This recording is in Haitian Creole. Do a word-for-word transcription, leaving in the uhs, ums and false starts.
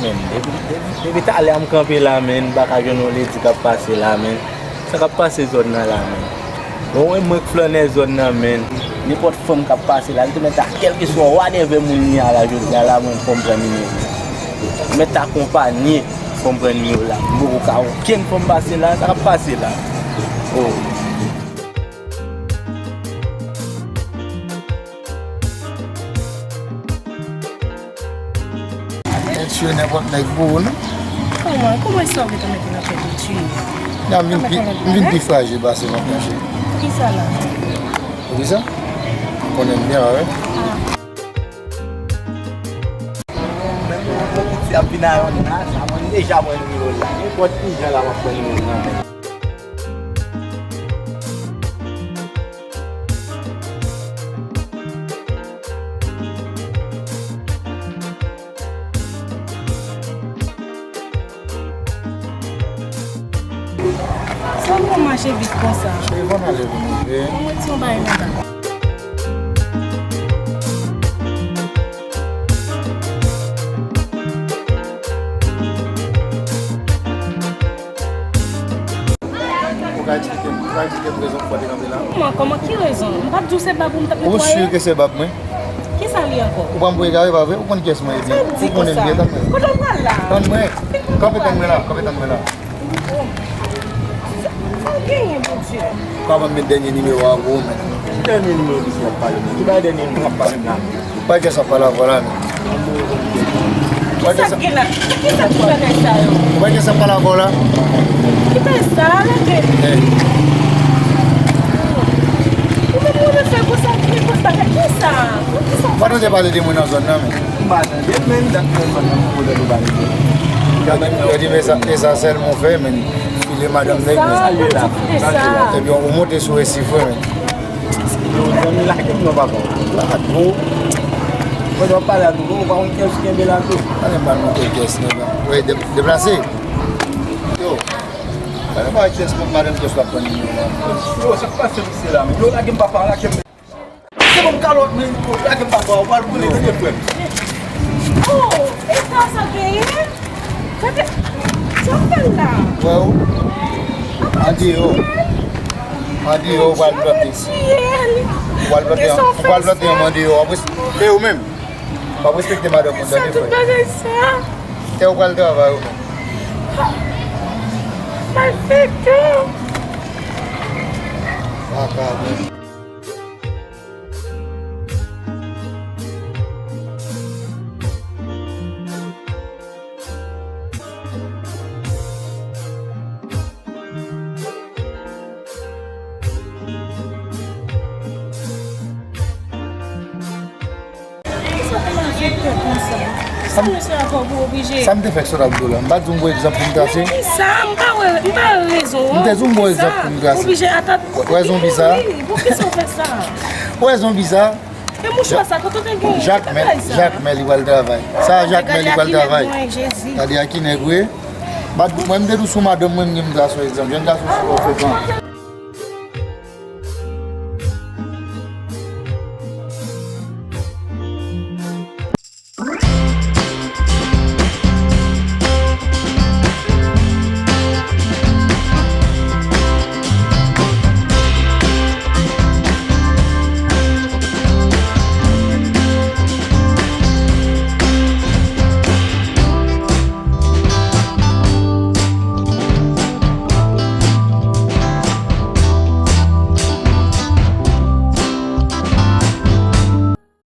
Men, depi, depi, depi talè a m kanpe la, men, m pa ka jwenn yon ledi k ap pase la, men. Sa k ap pase zòn nan la, men? Bon, mwen, mwen k flannè zòn nan, men. Nenpòt fanm k ap pase la, li te mèt ta, kèlkeswa whatever moun li a la, jodi a la, mwen, fò m pran nimewo. Li mèt ta akonpanye, fò m pran nimewo la. M poko ka okenn fanm pase la, sa k ap pase la? Oh. Mèt tiye nenpòt nèg pou ou, non? Kòman? Kòman sa w gentan mete nan tèt ou tiye? Non, m vin pi, m vin pi frajil pase lontan, cheri. Poukisa la? Poukisa? Konnen m byen, wi. Ah. Menm yon piti ap vin a yon naj, sa mwen deja pran nimewo l la. Nenpòt ki jan la, m ap pran nimewo l nan men. Sa w konn mache vit konsa? Cheri, fò n ale pou nou rive. Mwen mete yon bagay nan bak. Ou ka eksplike m, ou ka eksplike m rezon pou w te kanpe la? Kòman, kòman, ki rezon? M pa t di w se bab ou m t ap netwaye? Ou si ke se bab mwen? Kisa li ankò? Ou pa m pou egare, pa vre? Ou konn kiyès mwen ye byen. Ou konnen m byen, tann mwen. Kote w pral la? Tann mwen. Kanpe, tann mwen la, kanpe, tann mwen la. Oh. Sa w genyen, Bondye? Ou ka ban m met dènye nimewo a pou ou, men. Ki dènye nimewo misye ap pale, men? Ki bay dènye nimewo ap pale la? Ou pa gen sa pale avè w la, men. Kisa k gen la? Kisa ki bagay sa yo? Ou pa gen sa pale avè w la? Ki bagay sa, leve? Eh. Ou menm ou fè konsa, ki konsa, kisa? Kisa? Pa tande pale de mwen nan zòn nan, men. M pa tande, men dat mwen zòn nan, m poko tande pale de. Yo di, men sa, e sa sèlman w fè, men. File madanm nèg, men. Sa, sa. Ebyen, ou monte sou resif, wi, men. Yo, zanmi, lage m non, papa. Lage w. Mwen w ap pale a tou, ou pa konn kiyès ki kenbe la tou. Ale m pa montre kiyès nèg la. Wi, de-, deplase. Yo. Ale m pa kiyès madanm kiyès la pran nimewo a. Yo, sa k pase misye la, men? Yo, lage m papa, lage m. Se bon kalòt, men, lage m papa, ou pral boule, tande frè m. Oh, e sa sa genyen? Gade, sa w fè la? Wè w? Andeyò. Andeyò, ou pral plante. Ou pral plante, ou pral plante yon andeyò. W ap res-, e ou menm? W ap respekte madanm ou, tande frè. Sa tout bagay sa. Kè ou pral travay ou menm. Malfektè. Vakabon. Sa m te fè k sot ap di w la? M pa t di w m gon egzanp pou m trase? Men kisa? M pa wè, m pa wè rezon an. M te di w m gon egzanp pou m trase. Oblije atann. Wè zonbi sa? Wi, poukisa w fè sa? Wè zonbi sa? E mouchwa sa, kote w te gen? Jakmèl, Jakmèl li pral travay. Sa a Jakmèl li pral travay. Gade a ki nèg wi. Mwen, m te di w sou madanm mwen, m gen m trase w egzanp. Jèn gason sou ou fè tan.